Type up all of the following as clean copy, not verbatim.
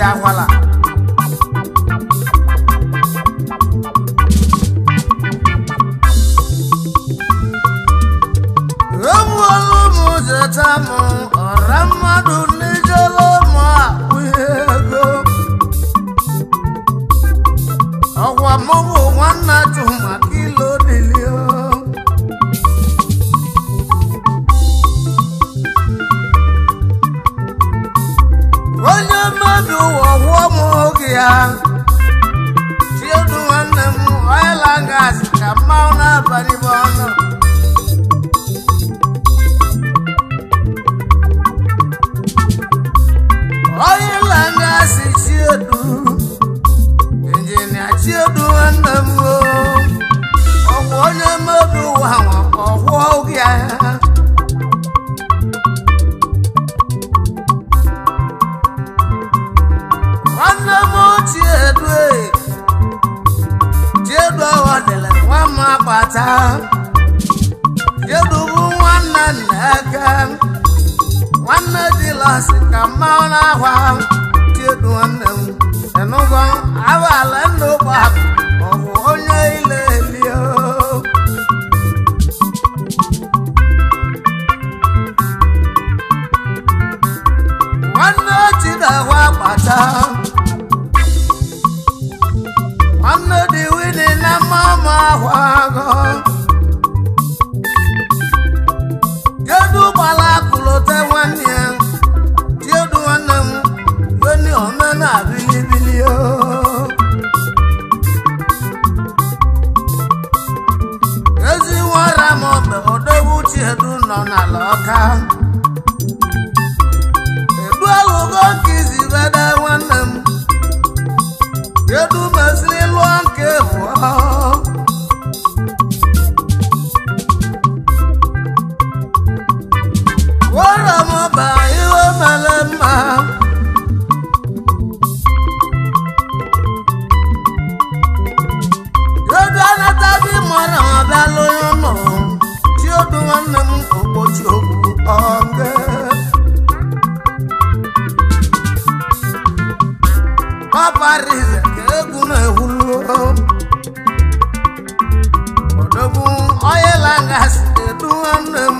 Akwala Olumu ọra mmadụ n'ijele mụ ego ọgwa mụ bụ nwanna Chuma kilo dilio onye mmebi ụwa ọgwụọ m oge ya Chiedu nwanne m oil and gas ka mmanwụ na-abalị m ọnụ oil and gas Chiedu injinia Chiedu nwanne m ọgwụ onye mmebi ụwa ọgwụọ oge ya nwanne m Chiedu Chiedu ọdịla nwa m akpata Chiedu bụ nwanne Nneka nwanne Jilọs ka mmanwụ na-ahwa Chiedu nwanne m enugwu abalị ndụ gbapụ ọbụ onye ile elio nwanne Chidahwa akpata nwanne dị wini na mmanwụ ahụ Chiedu gbala akụlụte nwanne ya Chiedu nwanne m weni omena bilibili o ezi nwara m odogwu Chiedu nọ n'ala Ọka edu alụgo nke izibede nwanne m Chiedu mesịrị lụọ nke bụọ Wara m ba iwe mere mma Chiedu anataghị mara ma bịa lụọ ụlọ Chiedu nwanne m okpochi okwu onge Papa Rize ka egwu na-ewulu odogwu oil and gas edu nwanne m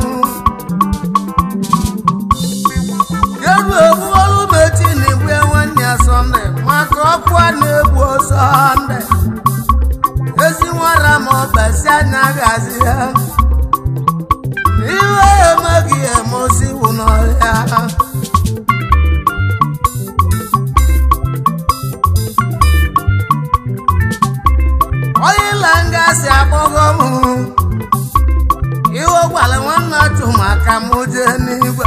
Chiedu egbuolu mechi na igwe nwanne ya Sọnde maka ọkụ a na-egbu Sọnde ezi nwara ma ọ besi anya gazi ya iwe emeghị emosiwu n'ọhịa oil and gas akpọgo m iwe gwara nwanne Chuma ka m jee n'igwe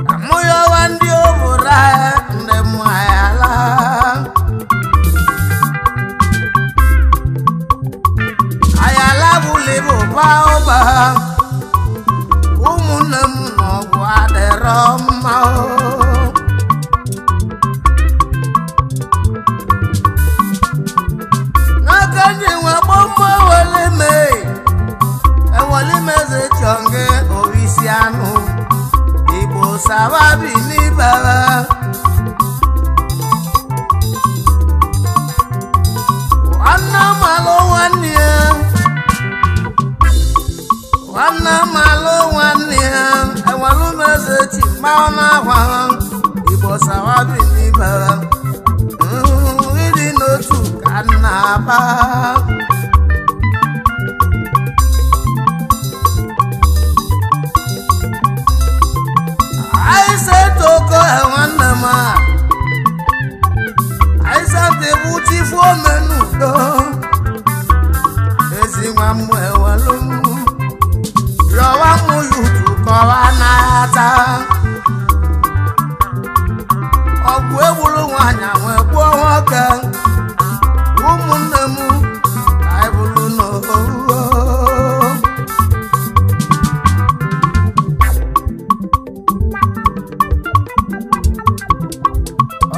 ka mụ yọwa ndị obodo ahịa ndị mmụọ ayala bụli bụ ụba ụmụnne m n'ọgwụ adịrọ mma n'aka ndị nwe gbọmgbọ ewelime eze chọnge orisi anụ Igbo sababi n'ibara nwanne malụ nwanne ya nwanne malụ nwanne ya ewelumeze chi mmanwụ na-ahwa Igbo sababi n'ibara ịdị n'otu ka nna aba Aisha nwanne m a Aisha bụ chifu omenudo ezi nwa m ewelu m yọwa m yutu kọwa n'ata ọgwụ egburu nwaanyị nwee gbuo nwoke ụmụnne m ka anyị bụrụ n'ohu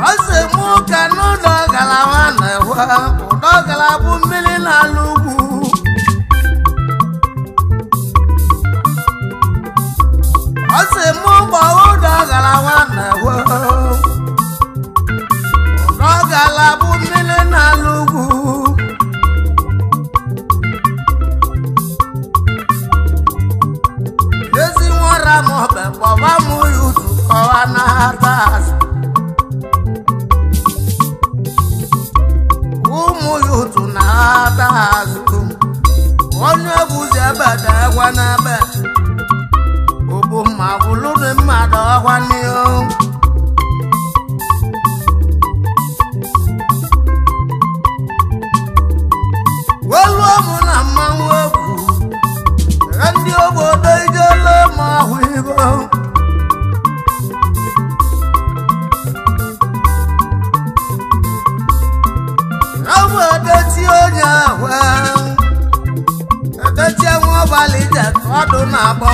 ose mụ ka n'ụlọ galaba na-ewe ụdọ gara bụ mmiri n'ala ugwu m ọbẹ kpọba m yutu kọwa na-ata azụ ụmụ yutu na-ata azụ onye bụzi ebe da egwa n'ebe obu mma bụlụ dị mmadụ ọkwa n'ihu weluo mụ na mmanwụ egwu ndị obodo ijele ma ahụ ibo edechi onye ahụ edechi nwa ọbalị ije ọdụ na-agbọ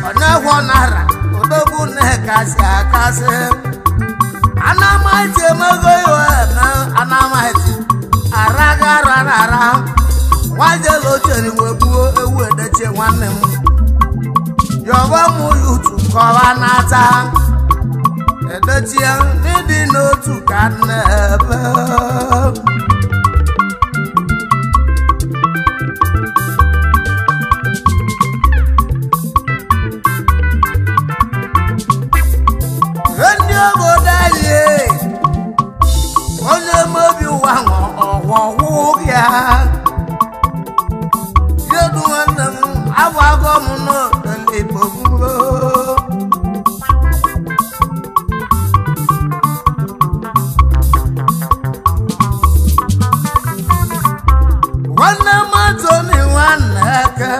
onye nara odogwu na-ekasị akasị anamaiti emego iwe eme anamaiti araga ara nwajela ochere wee gbuo ewu edechie nwanne m yọba m yutu kọwa nata edechie ịdị n'otu ka nna-ebe ndị obodo anyị onye mmebi ụwa ọgwọgwụ ya yedu nwanne m agbago m n'odeligbo nwanne m Antoni nwanne eke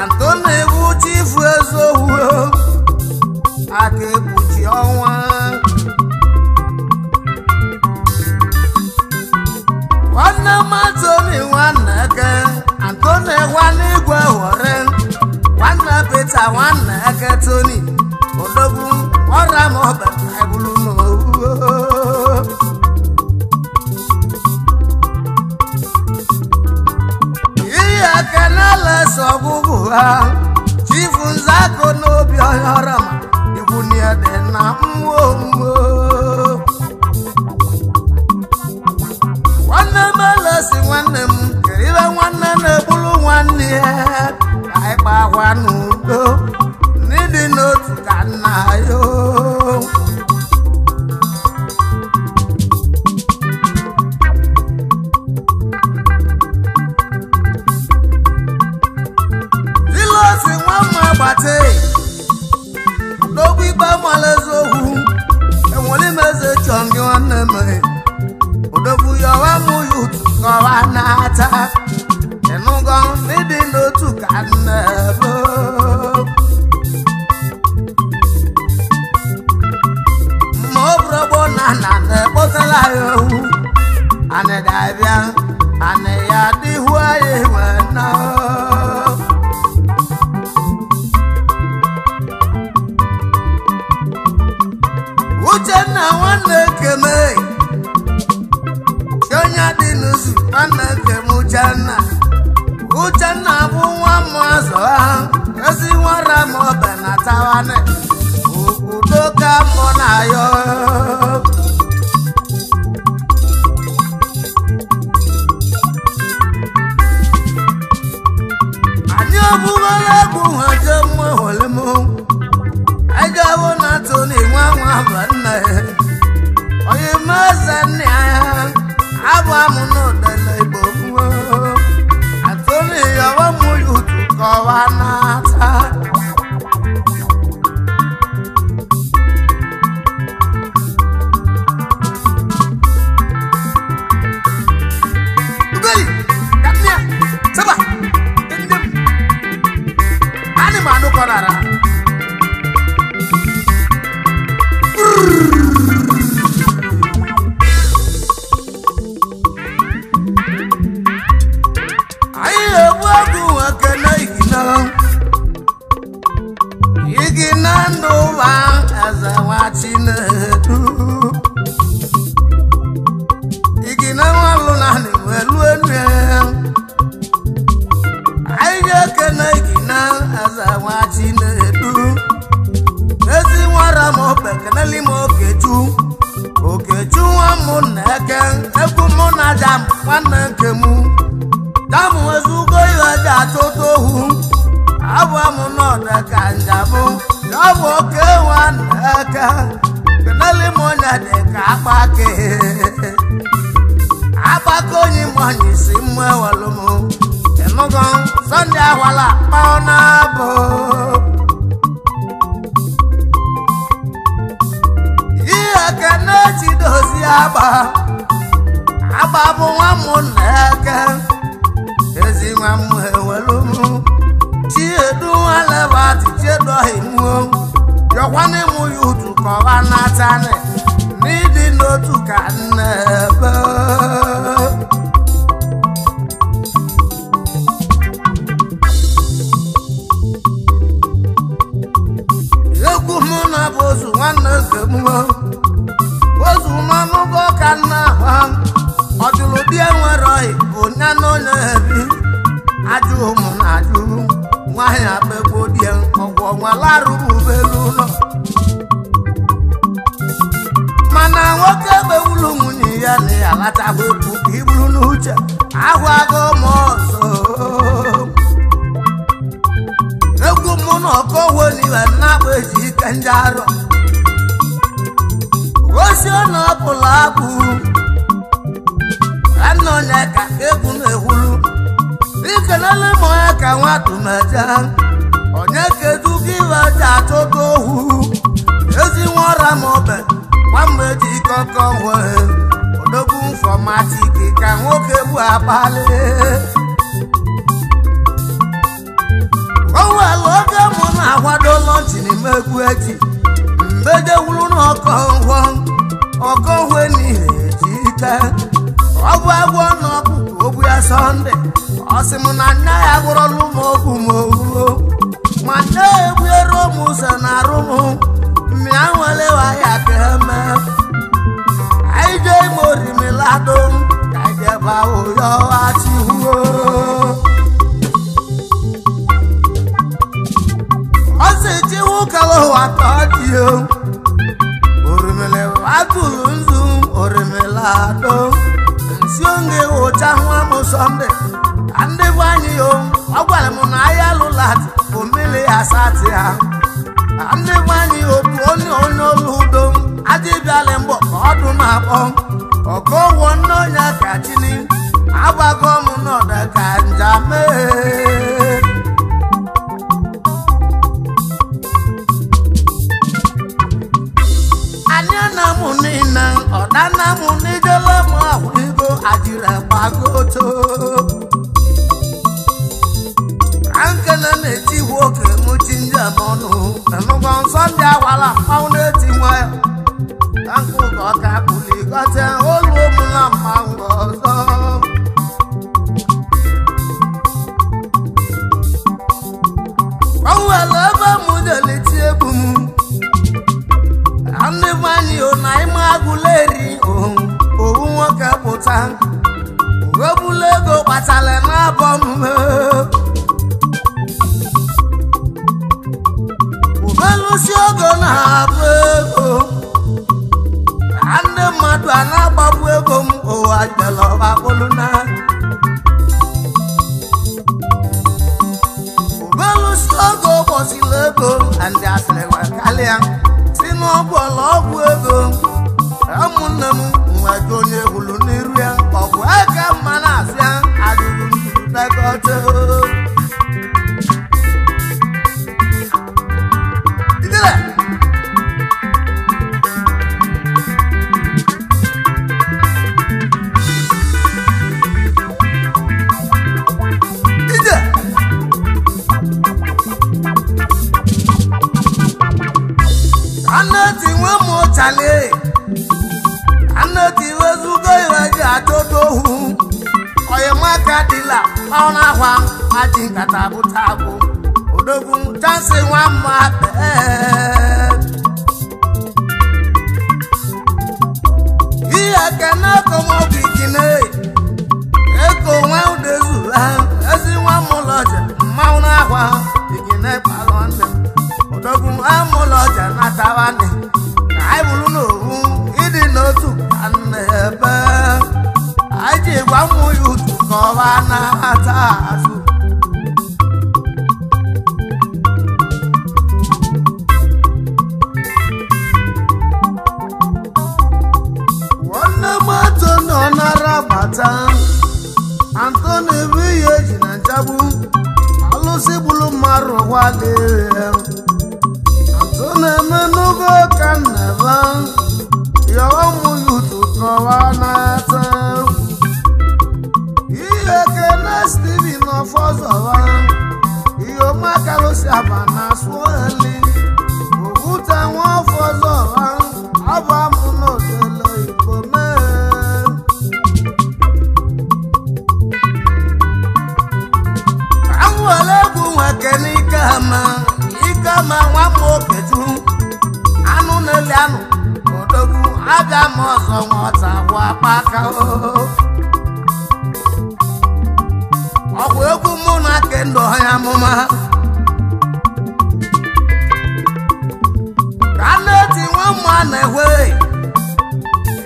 Antoni bụ chifu ezowu aka ekpuchi ọnwa nwanne m Antoni nwanne eke Antoni nwanne igwe were nwanne Peter nwanne eke Tony odogwu ọra m ọbẹ ebulu n'owu ihe aka na-elesa ọgwụgwụ ha chifu nzako n'obi ọhịọrọ ma ikwu dị na mmụọ mmụọ nwanne m elesi nwanne m kere ibe nwanne na-egburu nwanne ya ka anyị kpakwa n'udo n'ịdị n'otu ka nna ya. Ilosi nwa mma gbate n'ogbu ikpe mala eziokwu enwere m eze chọọ gị nwanne m odogwu yọwa m yutu kọwa na-ata ịnụgo n'ịdị n'otu ka nna ebe ma ọ bụrụ gboo na na na-ekpotara ya owu anị ga-abịa anị ya dịhu anyị nwee na. Uchenna nwanne keme onye dị n'ụzụ nwanne kem Uchenna Uchenna bụ nwa mmụọ ha ezi nwara m ọbẹ na tawane udo ka mụ na ya. Anyị ọbụghọla egwu ha jee mma hụrụ m ejewo na Tony nwa nwa bụ nna ya onye meze nna ya abụ amụ n'odele igbo mmụọ Antoni yọwa m yutu kọwa na-ata Ugoli, kapịa, saba, ndị m, anụmanụ kọrara. Anyị na-egbu ọgwụ nwoke n'igina igina ndụ ụwa eze nwa Chinedu igina nwalụ na elu elu anyị ga-ekene igina eze nwa Chinedu ezi nwara m obekeneli m Okechu Okechu nwa m na-eke egwu mụ na jam nwanne nke mụ damu ezugo ihe ji achọta ohu abụ m n'ọdụ agwala mmanwụ na-abụ ihe kene chidozi agba agba bụ nwa m na-eke ezi nwa m ewelu m chiedu nwalebati chiedoghị m yọkwana ịmụ ya utu ka ọba natani n'ịdị n'otu ka nne ebe egwu mụ na bụ ozu nwanne nke m ozu mmanụgo ka nna ha ọjụrụ di enwere oyi bụ nya na onye ebi ajụ ụmụ na ajụ nwaanyị akpegbu die ọgwụ ọnwalarụbubelu ụlọ mana nwoke gbewulu nwunye ya na ya alachakwa ekwu ka iburu n'uche ahụ agụ m ọzọ egwu mụ na ọkọwo n'iwe na-akpa eji ike ndị arọ osi na ọpụla abụ nna onye ka egwu na-ewulu ikelele m onye ka nwa tụmeje onye kedu gị ji achọta ohu ezi nwa ọra ma ọbẹ nwamgbe ji ike ọkọ nwee odogwu fọmatiki ka nwoke bụ akpali o nwere oge mụ na-akwado lọnchi n'ime egwu echi mbejewulu n'ọkọngwọ ọkọngwe n'ihe eji ike ọ bụ agwọ na ọkpụkpụ ogbu ya sọnde ọ sị m na nne ya gwụrọlụ m okwu m owuo ma nne ya egbuere m ụzọ na arụ m mmịa nwelewa ya ka eme anyị jee ime orimilado ka anyị jeba ụyọ achịhuo ọ sị chiwu kala ụwa ka ọ dị o orimili atụrụ nzu orimilado nsi oge ụcha nwa m sọnde ka ndị bụ anyị o ọ gwara m na ahịa lụlat bụ mmiri asatị ya ka ndị bụ anyị otu onye onye olu udo adịbịala mbọ ka ọdụ na-akpọ ọkọwọ nne onye ka chini agbago m n'ọdụ ka nja mee anyị na mụ niile ọdana mụ n'ijele m ahụ igo ajiri gbagoto ankele na-eti nwoke mụ chi njem ọnụ enugbo nsọ ndị agwala mmanwụ na-eti nwa ya ka nkụ ka ọ ka kpuligote olu mụ na mmanwụ ọzọ o nwere ebe mụ jeliti egwu m ndị be anyị o na ime agụla eri owu nwoke pụta webula ego kpatara n'abọ m ubelusi ogo na-abụ ego ka ndị mmadụ a na-agbagbu ego m ụwa jelọbakpolu na ubelusi ogo ụbọchịla ego ndị asịrị wee kalịa si n'ọgwụ ọla ọgwụ ego ụmụnne m nwejụ onye hụrụ n'iru ya ọgwụ aka mma na-asị ya adụrụ ndekọta Idile! Ije! Aneti nwe m chale aneti wezugo iwe ji achọta ohu oyimaka dịla ọ na-akwa aji nkata bụta agwụ odogwu chansị nwa mma ee ihe kene komobikine eko nwa udezu ezi nwa mụlọje mmanwụ na-akwa ikine kpalọ nne odogwu amụlọje natawanị ka anyị bụrụ n'owu ịdị n'otu ka nna ebe anyị ji gwa ụmụ ya utu ka ọba na-ata azụ nwanne m atọ nọ nara bata Antoni bụ ihe eji na nchagbu gburu mmadụ gwalie atụ na-eme n'ogo ka nnebe yọọ mụ yutu kọwa na-ata ihe kene Steven ọfọzọwa ihe ọmakalụsi aba na sụeli okwute nwa ọfọzọwa abụ amụ n'otele igbo mee anwụọla egwu nweke n'ike ama ike ma nwa m okechu anụ na-eli anụ odogwu abịa m ọzọ nwata gwụ akpaka ọgwụ egwu mụ na kendo ya mụma ka na-eti nwa mma na-ekwe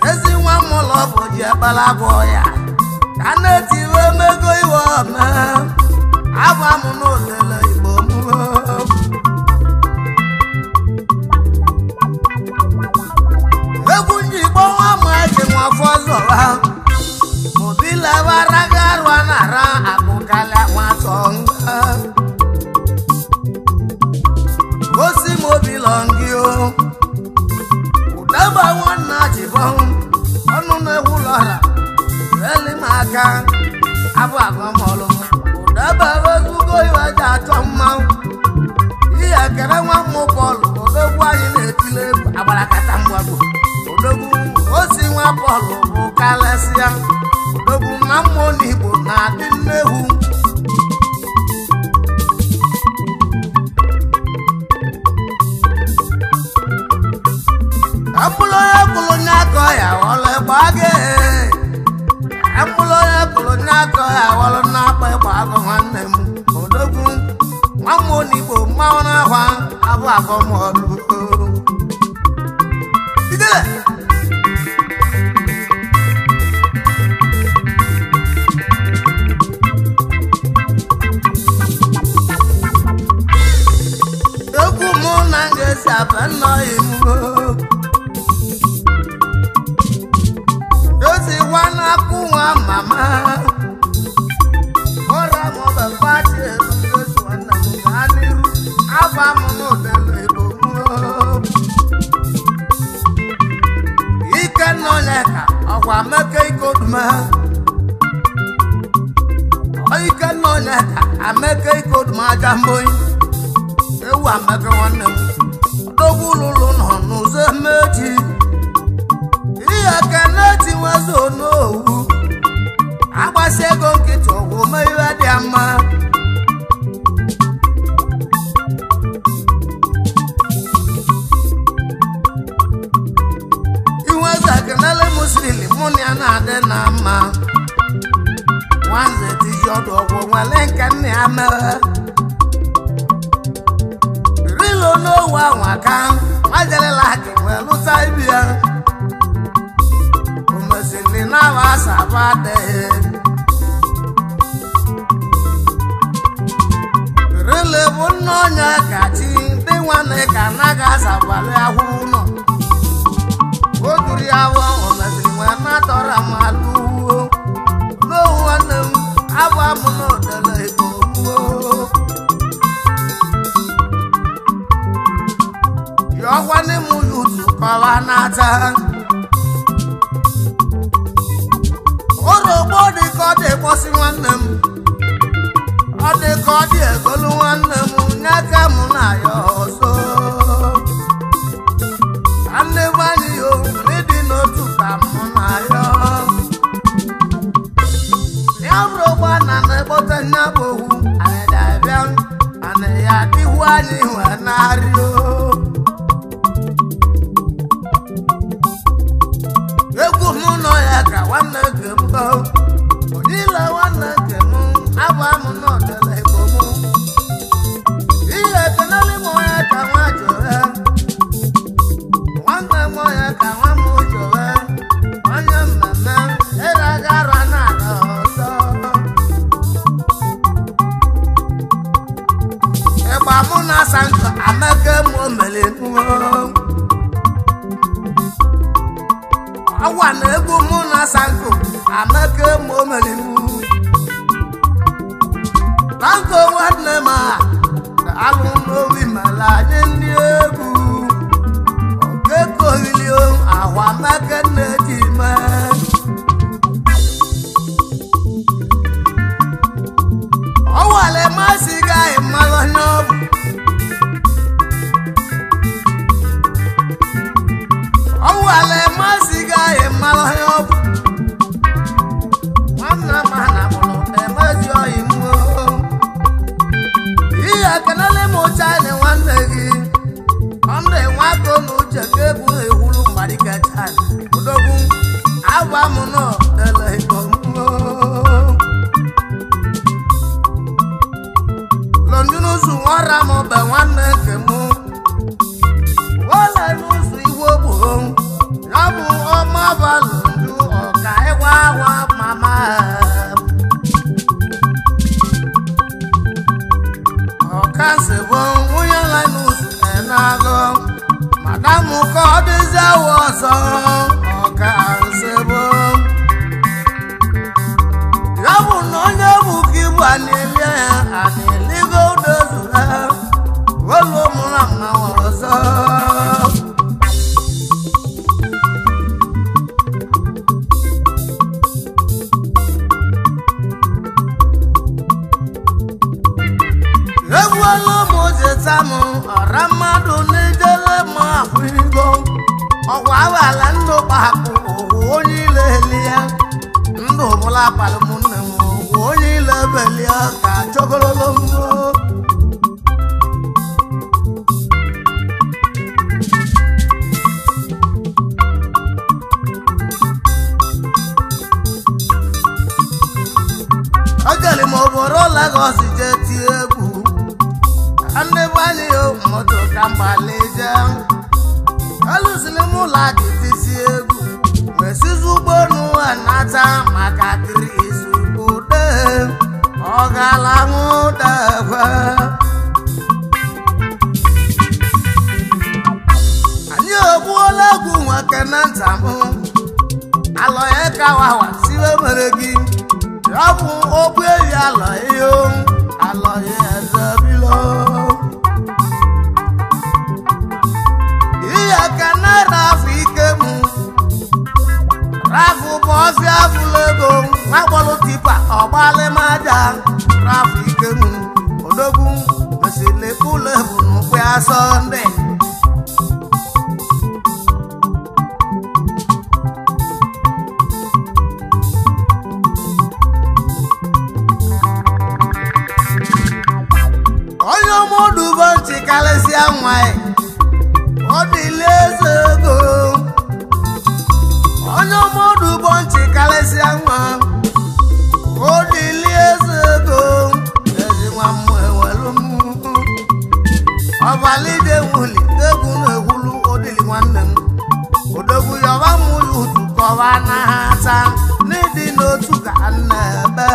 ezi nwa m ụlọ bụ ji ekpere gwọ ya ka na-eti iwe mego iwe ome agwa m n'otele igbo m egwu ndị igbo nwa ma eji nwa fọzọwa mobilewaraga arụ na-ara akụkalịa nwatọ nga gosi mobilọngị o ụdaba nwanna jibọ ọnụ na-egwu lọra eli m aka abụ agọmọlụ ụdaba wezugo iwe ji achọ mmanwụ ihe ekele nwa mmụ bọọlụ odogwu anyị na-etile egwu agbarakata mgbagbo odogwu osi nwa bọọlụ bụ kalesịa odogwu na mmụọ n'igbo na-adị nnewu mkpụrụ onye kwụrụ nye akọ ya ghọrọ ịgba gị mkpụrụ onye kwụrụ nye akọ ya ghọrọ na-akpa ịgba agụ nwanne m odogwu nwa mmụọ n'igbo mmanwụ n'ahwa abụ agọmọlụ Idele! Egwu mụ na ngezi abe nnọghị m ezi nwa na-akwụ nwa mama ọra m ọbekwachi ezi nwanne m gaa n'iru agba m n'ụdele igbo m ike nọ ya ka ọkwa meke ikodume ike nọ ya ka ameke ikodume aja mbonyi ewu ameke nwanne m odogwu lụlụ nọ n'ụzọ emechi ihe kenechi nwezo n'owu agbasi ego nkịtị ọgwụ mee ihe dị mma inweze ekenele musili mụ na ya na-adị na mma nwanze tiji ọdụ ọgwụ nwere nke nna ya mere rilo n'owu anwa ka nwajelela gị nwee lụta ibi ya omesili na asaba adịghị rile bụ nne onye kachi ndị nwanne ka anaghị asabalị ahụ ụlọ o duru ya bụ omesili nwee natọrọ mmalụ uwo n'owu nwanne m abụ amụ n'odele igbo mụo yọkwa n'ịmụ yutu kọwa n'ata orogbo dị ka ọ dị kpọsị nwanne m ọ dị ka ọ dị egolu nwanne m nye aka m na ya ọzọ ka nne m anyị yo ịdị n'otu ka mụ na ya ya bụrụ ụgbọ na na-ekpote nya bụ owu anyị ga-abịa anyị ya adịhu anyị nwee narị o egwu m nọ ya ka nwanne nke m onyeile nwanne nke m abụ m n'ọdịla igbo m ihe ekenele m onye ka nwa jọre nwanne m onye ka nwa m jọre onye mmemme ịraga ara na-aga ọzọ ịgba mụ na asa nkọ ameke m omere awa na egwu mụ na sanko ameke m omere m Tanko nwanne m a alụ n'obi mala anyị ndị egwu okekoilio ahwa meke nne-ji mee ọwale masị gaghị mmalụ onye ọ bụ ọwale masị gaghị mmalụ onye ọ bụ nwanne m na bụrụ emezi oyi m ihe ekenele m china nwanne gị ọndụ nwako na uche ka ebu ehuru mgbarike china odogwu agwa m nọ dele iko lọndịnụzụ nwara m be nwanne nke mụ wọle n'ụzọ iwe bụ ya bụ ọma balụndu ọka ịgwa agwa mama ọkasị bụ nwunye linus enago madam ka ọ dịzi awụ ọzọ ọkasị bụ ya bụ na onye bụ ka ibu a na-eli ya a na-eligo udozu ha olu mụra mmanwụ ọzọ egwuola ụmụ jeta m ọra mmadụ n'ijele m akwụgo ọgwụ agbala ndụ gbapụ ụgwụ onye ile eli ya ndụ bụla abalị m nne m ụgwụ onye ile belie ka chọgololo m ojeli m obodo Lagos jee tie egwu ndị gbali moto ka mgbalị jee alụsiri m ụlọ akịtisi egwu wee sizi ụgbọelu nata maka Chris ude ọ gala nwụdekwe anyị egbuola egwu nwoke na nta m alọ ya kawawa siwe mere gị ya bụ okwu eyi alọ ihe alọ ya ezebilo ihe ka naira afọ ike mụ rafụ bụ ọfịa afụla ego nwagbọlụ tipa ọgbalịmaja rafụ ike mụ odogwu mesịrị ụlọ ebu n'ụkwụ ya sọnde onye ọmụdubo ntị karịsịa nwa ya ọ dịla eze ego onye ọmụdubo ntị karịsịa nwa ọ dịla eze ego ezi nwa m ewelu m ọbalide wuli egwu na-egwulu odili nwanne m odogwu yọba m ya utu kọwa na ha ata n'ịdị n'otu ka nna ebe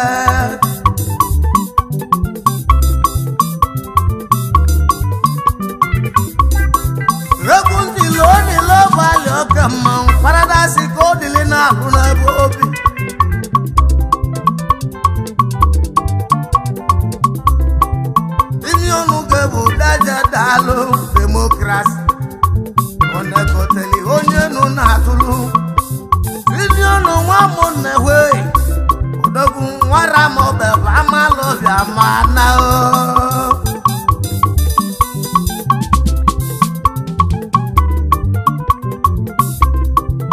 ekwuntị oke mmanwụ paradaịs ka ọ dịlị na-alụ n'ebe obi tinye ọnụ ga-ebu daja daalụ demokrasi onekoteli onye nụ na-atụlụ tinye ọnụ nwa m na-ewe odogwu nwara m ọbebe amalụbịa ma na o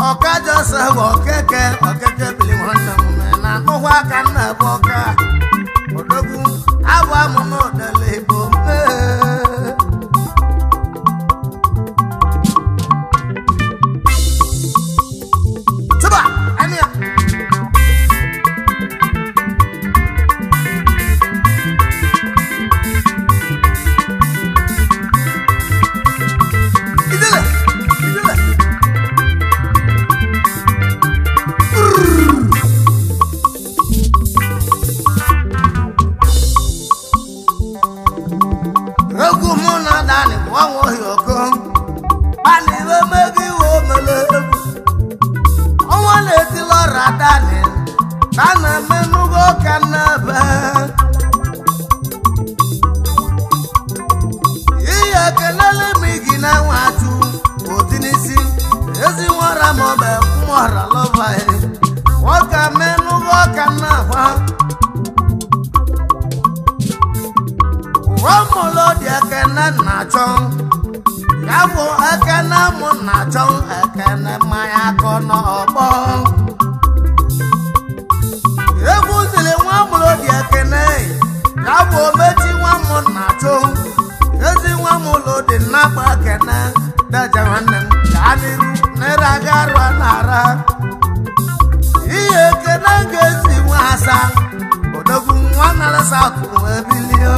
ọka josef okeke okeke bili nwanne m na akpụkwa aka nna bụ ọka odogwu abụ amụ n'odele igbo mee tụba anya ijele ijele egwu mụ na dani bụ ọnwa ohi oko kpaliri omego iwe omele egwu ọnwa na-etili ọra dani dana emenugo ka n'ebe menụgo ka na-agwa ụmụlọ dị ekene na-achọ ya bụ ekene mụ na-achọ ekene mmanya akọ n'ọgbọ egwu ziri nwa mụlọ dị ekene ya bụ omechi nwa mụ na-achọ ezi nwa mụlọ dị nnakpa ekene deje nwanne m gaa n'iru n'ịra ga arụ na-ara ihe ekene ga-esi nwa asa odogwu nwa nara saụtụ wee bilie.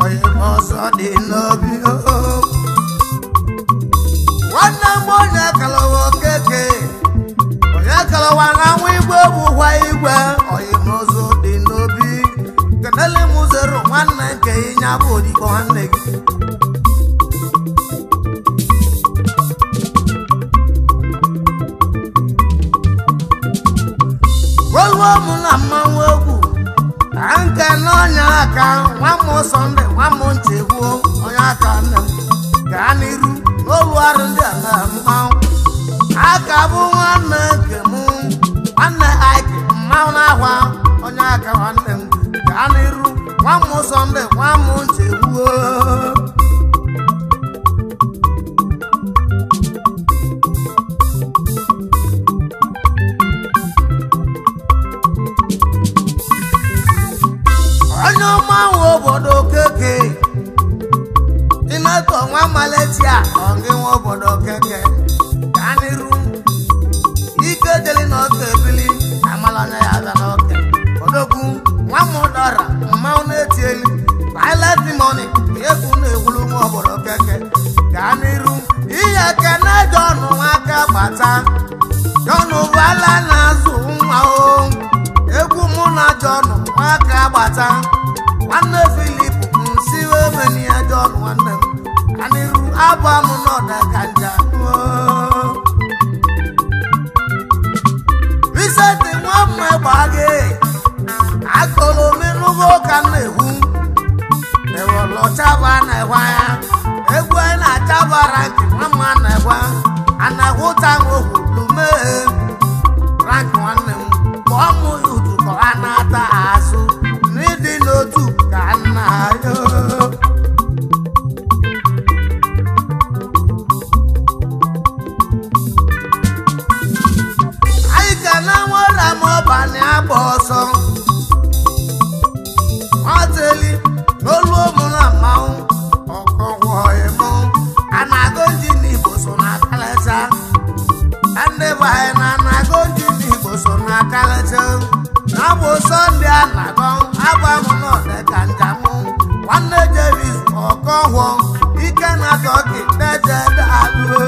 Onye m ọzọ dị n'obi nwanne m onye kalawa okeke onye kalawa na nwa igwe bụ ụgwa igwe onye m ọzọ dị n'obi kenele m zero nwanne nke ịnya bụ odigbo nwanne gị. Oluo m na mmanwụ egwu ka nke n'ọnya aka nwa m Sọnde nwa m nchegbuo onye aka nne m gaa n'iru n'olu arụ ndị a na mmanwụ aka bụ nwanne nke m nwanne Ike mmanwụ na-ahwa onye aka nwanne m gaa n'iru nwa m Sọnde nwa m nchegbuo. Onye ọmanwụ obodo keke ịnatọ nwa maletia ọgị nwa obodo keke gaa n'iru ike dịrị n'ọka ebili amala onye ya abịa n'ọka odogwu nwa m dọra mmanwụ na-eti elu pilot money egwu na-egwuru nwa obodo keke gaa n'iru ihe kene jọnụ aka gbata jọnụ bala na-azụ nwa o egwu mụ na jọnụ aka gbata nwanne Filip nsi omeni ya jọnụ nwanne m ganiru abụ m n'ọda ka nja. Vincent nwa m gba gị akụrụ omenugo ka m na-ekwu ewolọchaba na-egwa ya egwu anyị na-achabara nke nwa m na-egwa anaghụta nwohu lumee rank nwanne m kpọọ m ya utu ka ọ na-ata azụ n'ịdị n'otu ka nna ya. Anyị ka na nwere m ọbanye agba ọsọ nwateli n'olu ụmụ na mmanwụ ọkọgwọghị m a na-agụ ndị n'Igbo so na akalịcha ndị bụ anyị na na-agụ ndị n'Igbo so na akalịcha na bụ Sọnde a na-agọ agba m n'ọdị ka njamụ nwanne Jevis ọkọgwọ ike na tọki deje dalụ.